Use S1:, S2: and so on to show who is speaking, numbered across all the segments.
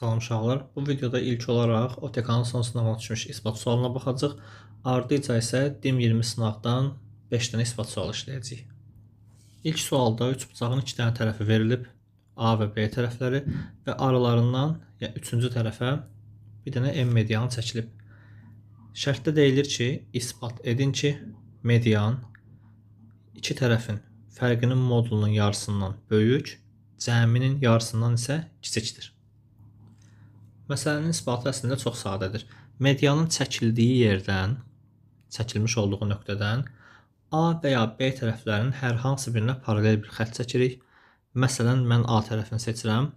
S1: Salam uşaqlar. Bu videoda ilk olaraq OTK-nın son sınavına düşmüş isbat sualına baxacağıq. Ardınca isə DİM 20 sınaqdan 5 dənə isbat sualı işləyəcəyik. İlk sualda üçbucağın 2 dənə tərəfi verilib, A və B tərəfləri və aralarından, yəni üçüncü tərəfə bir dənə M medianı çəkilib. Şərtdə deyilir ki, isbat edin ki, median iki tərəfin fərqinin modulunun yarısından böyük, cəminin yarısından isə kiçikdir. Məsələnin isbatı əslində çox sadədir. Medianın çəkildiyi yerdən, çəkilmiş olduğu nöqtədən A və ya B tərəflərinin hər hansı birinə paralel bir xətt çəkirik. Məsələn, mən A tərəfini seçirəm.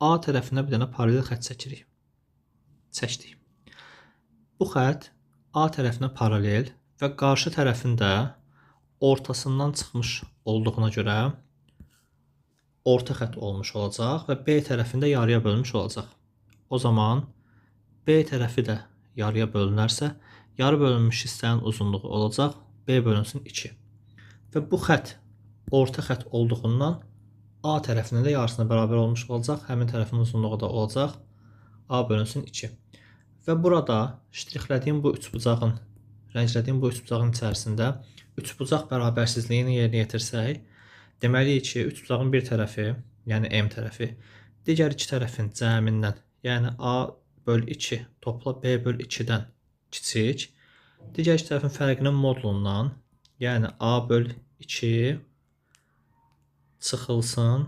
S1: A tərəfinə bir dənə paralel xətt çəkirik. Çəkdik. Bu xətt A tərəfinə paralel və qarşı tərəfin də ortasından çıxmış olduğuna görə orta xətt olmuş olacaq və B tərəfində yarıya bölünmüş olacaq. O zaman B tərəfi də yarıya bölünərsə, yarı bölünmüş hissənin uzunluğu olacaq B bölünsün 2. Və bu xətt orta xətt olduğundan A tərəfinin də yarısına bərabər olmuş olacaq. Həmin tərəfin uzunluğu da olacaq A bölünsün 2. Və burada ştrixlədiyim bu üçbucağın, rənglədiyim bu üçbucağın içərisində üçbucaq bərabərsizliyini yerinə yetirsək, deməliyik ki, üçbucağın bir tərəfi, yəni M tərəfi, digər iki tərəfin cəmindən, yəni A böl 2 topla B böl 2-dən kiçik, digər iki tərəfin fərqinin modulundan, yəni A böl 2 çıxılsın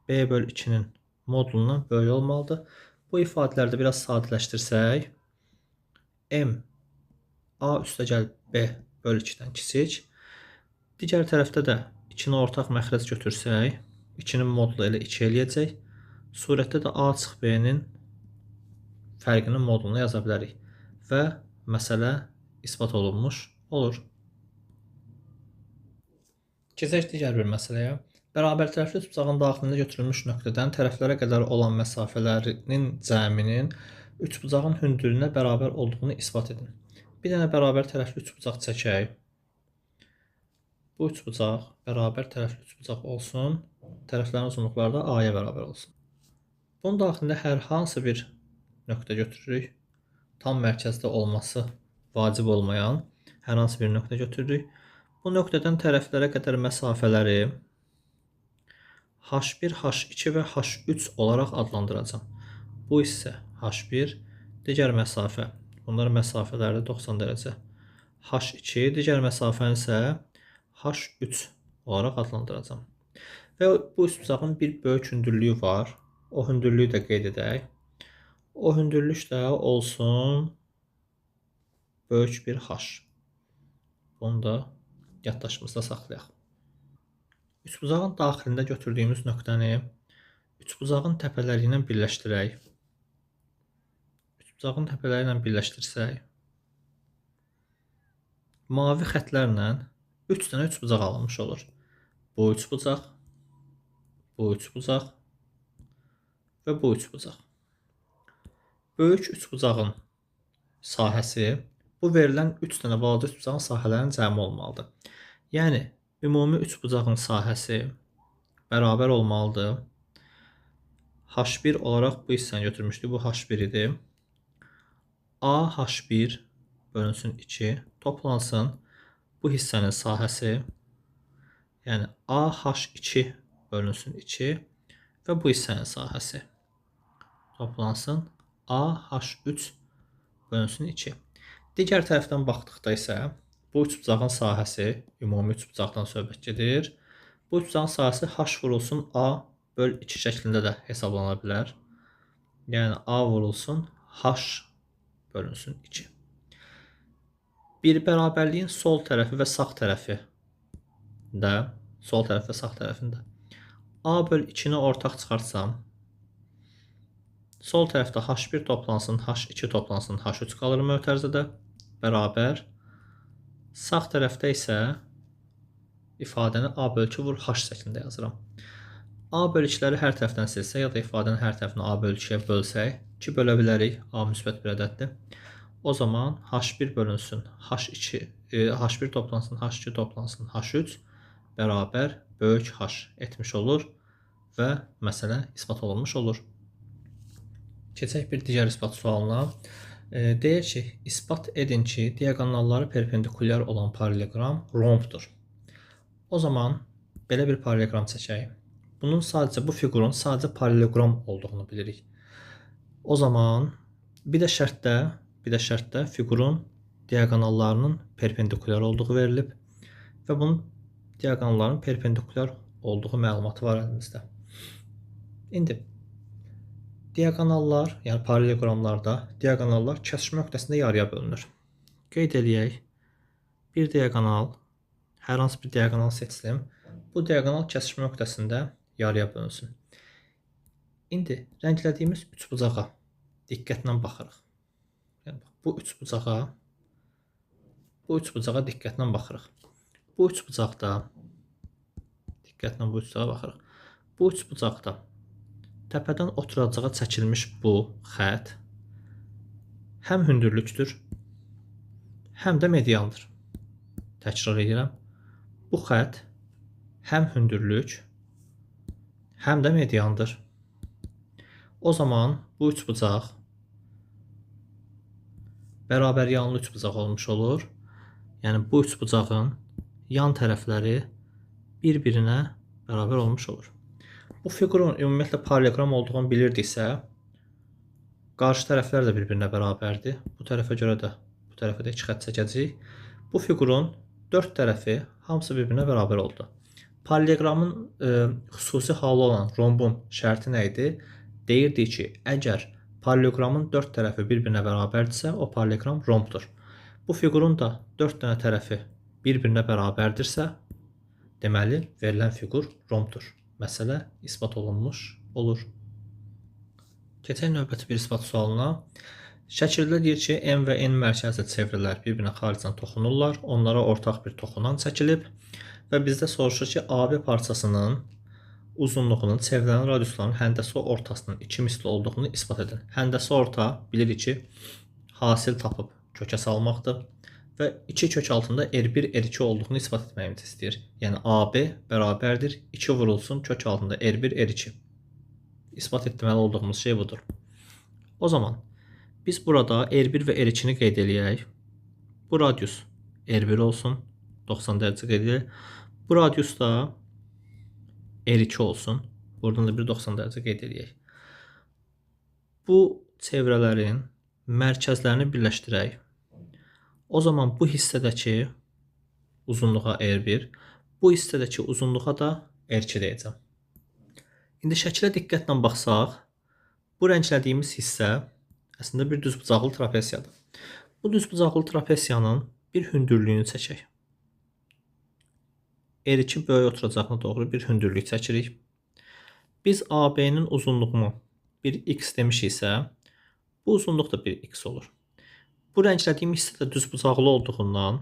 S1: B böl 2-nin modulundan böyük olmalıdır. Bu ifadələri də biraz sadələşdirsək, M A üstəgəl B böl 2-dən kiçik, digər tərəfdə də 2-ni ortaq məxrəc götürsək, 2-nin modulu elə 2 eləyəcək. Surətdə də A çıx B-nin fərqinin modulunu yaza bilərik və məsələ isbat olunmuş olur. Keçək digər bir məsələyə. Bərabər tərəfli üçbucağın daxilində götürülmüş nöqtədən tərəflərə qədər olan məsafələrinin cəminin üçbucağın hündürlüyünə bərabər olduğunu isbat edin. Bir dənə bərabər tərəfli üçbucaq çəkək. Bu üçbucaq bərabər tərəfli üçbucaq olsun. Tərəflərin uzunluqları da A-ya bərabər olsun. Bunun daxilində hər hansı bir nöqtə götürürük. Tam mərkəzdə olması vacib olmayan hər hansı bir nöqtə götürürük. Bu nöqtədən tərəflərə qədər məsafələri H1, H2 və H3 olaraq adlandıracağam. Bu hissə H1, digər məsafə, bunlar məsafələrdə 90 dərəcə. H2, digər məsafəni isə H3 olaraq adlandıracağam. Və bu üçbucağın bir böyük hündürlüyü var. O hündürlüyü də qeyd edək. O hündürlük də olsun böyük bir H. Bunu da yaddaşımızda saxlayaq. Üçbucağın daxilində götürdüyümüz nöqtəni üçbucağın təpələri ilə birləşdirək. Üçbucağın təpələri ilə birləşdirsək, mavi xətlərlə 3 dənə üçbucaq alınmış olur. Bu üçbucaq, bu üçbucaq və bu üçbucaq. Böyük üçbucağın sahəsi bu verilən 3 dənə balaca üçbucağın sahələrinin cəmi olmalıdır. Yəni, ümumi üçbucağın sahəsi bərabər olmalıdır. H1 olaraq bu hissəni götürmüşdük. Bu H1 idi. A H1 bölünsün 2 toplansın. Bu hissənin sahəsi, yəni A H2 bölünsün 2 və bu hissənin sahəsi toplansın. A H3 bölünsün 2. Digər tərəfdən baxdıqda isə bu üçbucağın sahəsi, ümumi üçbucaqdan söhbət gedir. Bu üçbucağın sahəsi H vurulsun A böl 2 şəklində də hesablana bilər. Yəni A vurulsun H bölünsün 2. Bir bərabərliyin sol tərəfi və sağ tərəfi də, sol tərəf və sağ tərəfində A böl 2-ni ortaq çıxartsam, sol tərəfdə H1 toplansın, H2 toplansın, H3 qalır mötərizədə bərabər. Sağ tərəfdə isə ifadəni A böl 2 vur H şəklində yazıram. A böl 2-ləri hər tərəfdən silsək ya da ifadəni hər tərəfinə A böl 2-yə bölsək, 2 bölə bilərik, A müsbət bir ədəddir. O zaman H1 bölünsün, H2, H1 toplansın, H2 toplansın, H3 bərabər böyük H etmiş olur və məsələ isbat olunmuş olur. Keçək bir digər isbat sualına. Deyir ki, isbat edin ki, diaqonalları perpendikulyar olan paralleloqram rombdur. O zaman belə bir paralleloqram çəkək. Bunun sadəcə, bu fiqurun sadəcə paralleloqram olduğunu bilirik. O zaman bir də şərtdə fiqurun diaqonallarının perpendikulyar olduğu verilib və bunun diaqonalların perpendikulyar olduğu məlumatı var əlimizdə. İndi diaqonallar, yəni paralleloqramlarda diaqonallar kəsişmə nöqtəsində yarıya bölünür. Qeyd eləyək. Bir diaqonal, hər hansı bir diaqonal seçilim. Bu diaqonal kəsişmə nöqtəsində yarıya bölünsün. İndi rənglədiyimiz üçbucağa diqqətlə baxırıq. Yəni bu üçbucağa diqqətlə baxırıq. Bu üçbucaqda diqqətlə bu üçbucağa baxırıq. Bu üçbucaqda təpədən oturacağa çəkilmiş bu xətt həm hündürlükdür, həm də mediandır. Təkrar edirəm. Bu xətt həm hündürlük, həm də mediandır. O zaman bu üçbucaq bərabər yanlı üçbucaq olmuş olur. Yəni bu üçbucağın yan tərəfləri bir-birinə bərabər olmuş olur. Bu fiqurun ümumiyyətlə paralleloqram olduğunu bilirdiksə, qarşı tərəflər də bir-birinə bərabərdir. Bu tərəfə görə də, bu tərəfə də iki xətt çəkəcəyik. Bu fiqurun dörd tərəfi hamısı bir-birinə bərabər oldu. Paralleloqramın xüsusi halı olan rombun şərti nə idi? Deyirdi ki, əgər paralleloqramın dörd tərəfi bir-birinə bərabərdirsə, o paralleloqram rombdur. Bu fiqurun da dörd dənə tərəfi bir-birinə bərabərdirsə, deməli, verilən fiqur rombdur. Məsələ isbat olunmuş olur. Keçək növbəti bir isbat sualına. Şəkildə deyir ki, M və N mərkəzli çevrələr bir-birinə xaricdən toxunurlar. Onlara ortaq bir toxunan çəkilib və bizdə soruşur ki, AB parçasının uzunluğunun çevrələrin radiuslarının həndəsi ortasının 2 misli olduğunu isbat edin. Həndəsi orta bilirik ki, hasil tapıb kökə salmaqdır və 2 kök altında R1, R2 olduğunu isbat etməyimizi istəyir. Yəni AB bərabərdir 2 vurulsun kök altında R1, R2. İsbat etməli olduğumuz şey budur. O zaman biz burada R1 və R2-ni qeyd eləyək. Bu radius R1 olsun, 90 dərəcə qeyd eləyək. Bu radius da R2 olsun. Buradan da bir 90 dərəcə qeyd eləyək. Bu çevrələrin mərkəzlərini birləşdirək. O zaman bu hissədəki uzunluğa R1, bu hissədəki uzunluğa da R2 deyəcəm. İndi şəkilə diqqətlə baxsaq, bu rənglədiyimiz hissə əslində bir düzbucaqlı trapesiyadır. Bu düzbucaqlı trapesiyanın bir hündürlüyünü çəkək. R2 böyük oturacağına doğru bir hündürlük çəkirik. Biz AB-nin uzunluğunu bir x demişiksə, bu uzunluq da bir x olur. Bu rənglədiyim hissə də düzbucaqlı olduğundan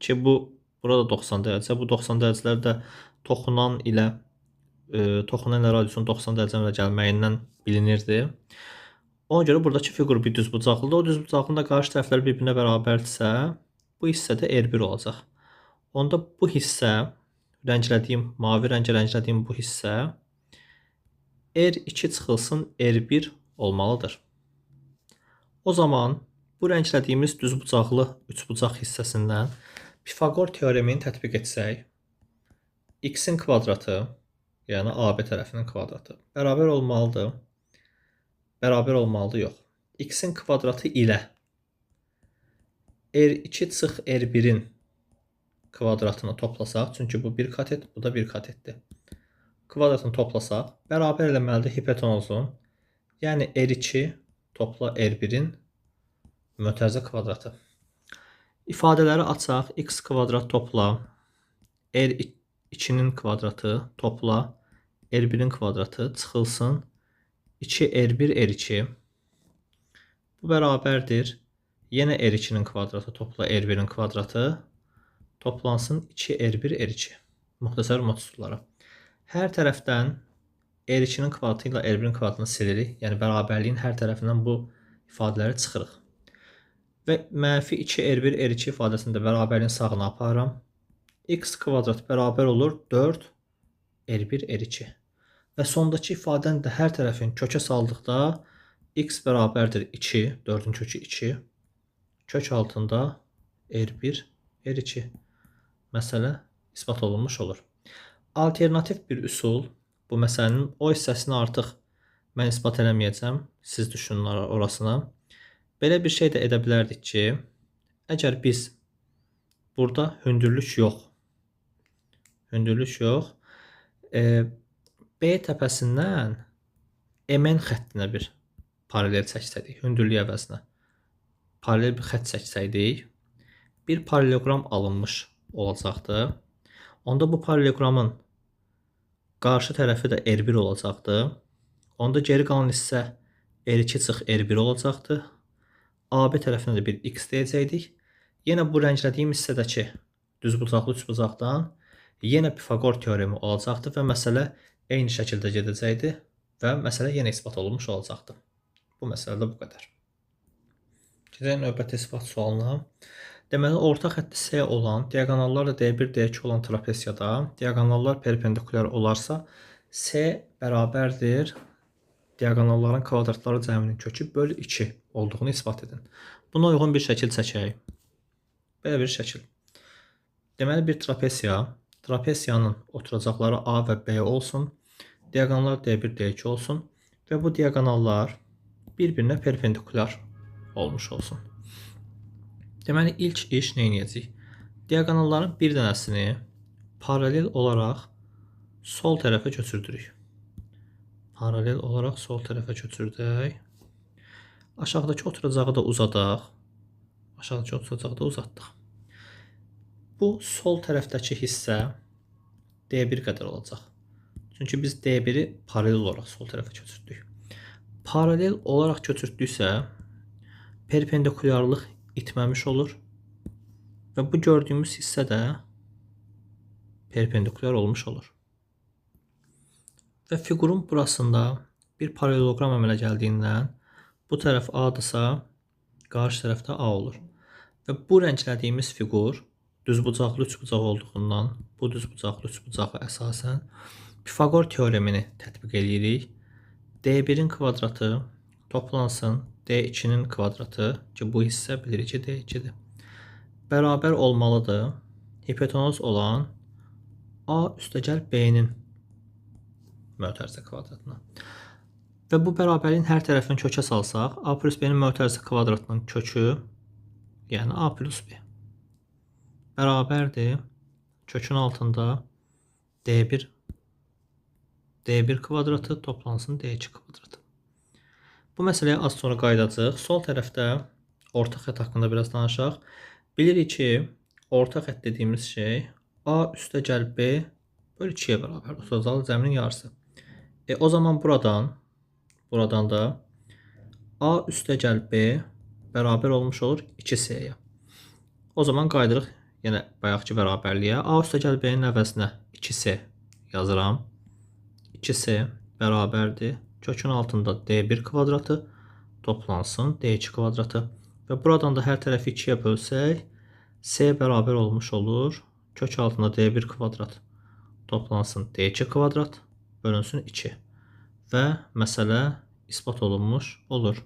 S1: ki, bu burada 90 dərəcə, bu 90 dərəcələr də toxunan ilə radiusun 90 dərəcə ilə gəlməyindən bilinirdi. Ona görə buradakı fiqur bir düzbucaqlıdır. O düzbucaqlının da qarşı tərəfləri bir-birinə bərabərdirsə, bu hissədə R1 olacaq. Onda bu hissə, rənglədiyim, mavi rəngə rənglədiyim bu hissə R2 çıxılsın R1 olmalıdır. O zaman bu rənglədiyimiz düzbucaqlı üçbucaq hissəsindən Pifaqor teoremini tətbiq etsək, x-in kvadratı, yəni AB tərəfinin kvadratı bərabər olmalıdır. Bərabər olmalıdır, yox. X-in kvadratı ilə R2 çıx R1-in kvadratını toplasaq, çünki bu bir katet, bu da bir katetdir. Kvadratını toplasaq, bərabər eləməlidir hipotenuzun, yəni R2 topla R1-in mötərizə kvadratı. İfadələri açaq, x kvadrat topla R2-nin kvadratı topla R1-in kvadratı çıxılsın 2R1 R2. Bu bərabərdir. Yenə R2-nin kvadratı topla R1-in kvadratı toplansın 2R1 R2. Müxtəsər üsullara. Hər tərəfdən R2-nin kvadratı ilə R1-in kvadratını silirik. Yəni bərabərliyin hər tərəfindən bu ifadələri çıxırıq. Və mənfi 2R1 R2 ifadəsini də bərabərliyin sağına aparıram. X kvadrat bərabər olur 4 R1 R2. Və sondakı ifadəni də hər tərəfin kökə saldıqda X bərabərdir 2, 4-ün kökü 2. Kök altında R1, R2. Məsələ isbat olunmuş olur. Alternativ bir üsul, bu məsələnin o hissəsini artıq mən isbat eləməyəcəm. Siz düşünün orasına. Belə bir şey də edə bilərdik ki, əgər biz burada hündürlük yox, B təpəsindən MN xəttinə bir paralel çəksəydik, hündürlük əvəzinə paralel bir xətt çəksəydik, bir paraleloqram alınmış olacaqdı. Onda bu paraleloqramın qarşı tərəfi də R1 olacaqdı. Onda geri qalan hissə R2 çıx R1 olacaqdı. AB tərəfinə də bir X deyəcəkdik. Yenə bu rənglədiyim hissədəki düzbucaqlı üçbucaqdan yenə Pifaqor teoremi olacaqdı və məsələ eyni şəkildə gedəcəkdi və məsələ yenə isbat olunmuş olacaqdı. Bu məsələdə bu qədər. Gedək növbəti isbat sualına. Deməli, orta xətti S olan, diaqonallar da D1, D2 olan trapesiyada diaqonallar perpendikulyar olarsa, S bərabərdir diaqonalların kvadratları cəminin kökü bölü 2 olduğunu isbat edin. Buna uyğun bir şəkil çəkək. Belə bir şəkil. Deməli, bir trapesiya, trapesiyanın oturacaqları A və B olsun, diaqonallar D1, D2 olsun və bu diaqonallar bir-birinə perpendikulyar olmuş olsun. Deməli, ilk iş nə edəcəyik? Diaqonalların bir dənəsini paralel olaraq sol tərəfə köçürdürük. Paralel olaraq sol tərəfə köçürdək. Aşağıdakı oturacağı da uzadaq. Aşağıdakı oturacağı da uzatdıq. Bu sol tərəfdəki hissə D1 qədər olacaq. Çünki biz D1-i paralel olaraq sol tərəfə köçürdük. Paralel olaraq köçürdüksə, perpendikulyarlıq itməmiş olur və bu gördüyümüz hissə də perpendikulyar olmuş olur. Və fiqurun burasında bir paraleloqram əmələ gəldiyindən bu tərəf A-dırsa, qarşı tərəfdə A olur. Və bu rənglədiyimiz fiqur düzbucaqlı üçbucaq olduğundan bu düzbucaqlı üçbucağa əsasən Pifaqor teoremini tətbiq eləyirik. D1-in kvadratı toplansın D2-nin kvadratı ki, bu hissə bilirik ki, D2-dir. Bərabər olmalıdır hipotenuz olan A üstəgəl B-nin mötərizə kvadratına. Və bu bərabərliyin hər tərəfini kökə salsaq, A plus B-nin mötərizə kvadratının kökü, yəni A plus B bərabərdir kökün altında D1 kvadratı toplansın D2 kvadratı. Bu məsələyə az sonra qayıdacaq. Sol tərəfdə orta xətt haqqında biraz danışaq. Bilirik ki, orta xətt dediyimiz şey A üstəgəl B bölü 2-yə bərabərdir. Oturacaqlı cəminin yarısı. O zaman buradan da A üstəgəl B bərabər olmuş olur 2S-yə. O zaman qayıdırıq yenə bayaqki bərabərliyə. A üstəgəl B-nin əvəzinə 2S yazıram. 2S bərabərdir kökün altında D1 kvadratı toplansın D2 kvadratı. Və buradan da hər tərəfi 2-yə bölsək, S bərabər olmuş olur. Kök altında D1 kvadrat toplansın D2 kvadrat bölünsün 2. Və məsələ isbat olunmuş olur.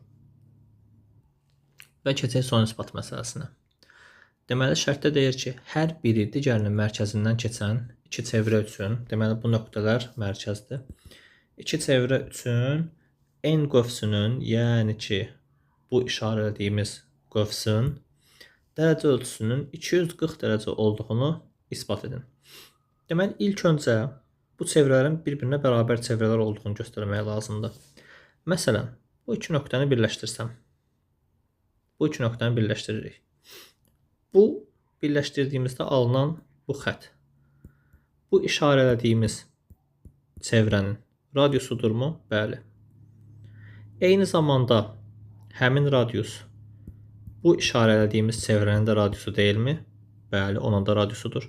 S1: Və keçək son isbat məsələsinə. Deməli, şərtdə deyir ki, hər biri digərinin mərkəzindən keçən iki çevrə üçün, deməli, bu nöqtələr mərkəzdir. İki çevrə üçün n qövsünün, yəni ki, bu işarələdiyimiz qövsün dərəcə ölçüsünün 240 dərəcə olduğunu isbat edin. Deməli, ilk öncə bu çevrələrin bir-birinə bərabər çevrələr olduğunu göstərmək lazımdır. Məsələn, bu iki nöqtəni birləşdirsəm, bu iki nöqtəni birləşdiririk. Bu birləşdirdiyimizdə alınan bu xətt, bu işarələdiyimiz çevrənin radiusudurmu? Bəli. Eyni zamanda həmin radius bu işarələdiyimiz çevrənin də radiusu deyilmi? Bəli, onun da radiusudur.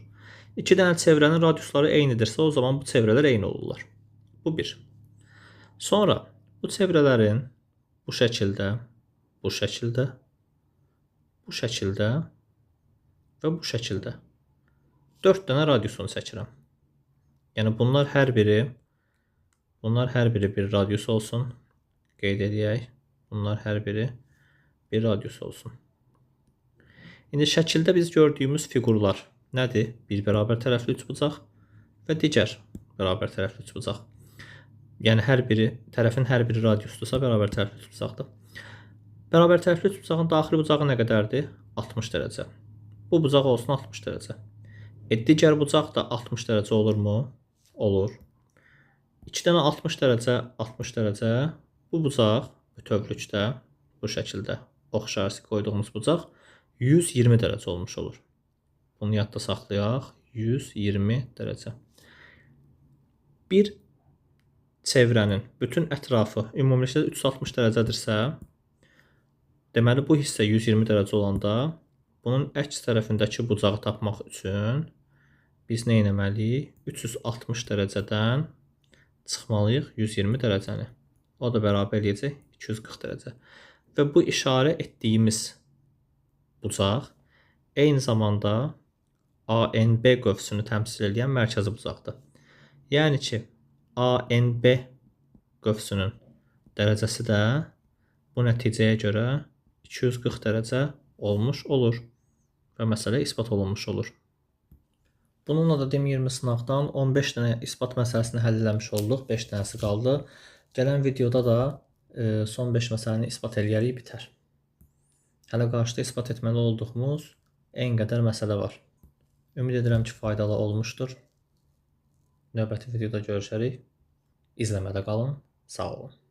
S1: İki dənə çevrənin radiusları eynidirsə, o zaman bu çevrələr eyni olurlar. Bu bir. Sonra bu çevrələrin bu şəkildə, bu şəkildə, bu şəkildə və bu şəkildə 4 dənə radiusunu çəkirəm. Yəni bunlar hər biri bir radius olsun. Qeyd edək. Bunlar hər biri bir radius olsun. İndi şəkildə biz gördüyümüz fiqurlar nədir? Bir bərabər tərəfli üçbucaq və digər bərabər tərəfli üçbucaq. Yəni hər biri, tərəfin hər biri radiusdursa bərabər tərəfli üçbucaqdır. Bərabər tərəfli üçbucağın daxili bucağı nə qədərdir? 60 dərəcə. Bu bucaq olsun 60 dərəcə. Digər bucaq da 60 dərəcə olurmu? Olur. 2 dənə 60 dərəcə, 60 dərəcə. Bu bucaq bütövlükdə bu şəkildə ox işarəsi qoyduğumuz bucaq 120 dərəcə olmuş olur. Bunu yadda saxlayaq. 120 dərəcə. Bir çevrənin bütün ətrafı ümumilikdə 360 dərəcədirsə, deməli bu hissə 120 dərəcə olanda bunun əks tərəfindəki bucağı tapmaq üçün biz nə etməliyik? 360 dərəcədən çıxmalıyıq 120 dərəcəni. O da bərabər eləyəcək 240 dərəcə. Və bu işarə etdiyimiz bucaq eyni zamanda ANB qövsünü təmsil edən mərkəzi bucaqdır. Yəni ki, ANB qövsünün dərəcəsi də bu nəticəyə görə 240 dərəcə olmuş olur və məsələ isbat olunmuş olur. Bununla da DİM 20 sınaqdan 15 dənə isbat məsələsini həll eləmiş olduq. 5 dənəsi qaldı. Gələn videoda da son 5 məsələni isbat eləyərik, bitər. Hələ qarşıda isbat etməli olduğumuz en qədər məsələ var. Ümid edirəm ki, faydalı olmuşdur. Növbəti videoda görüşərik. İzləmədə qalın. Sağ olun.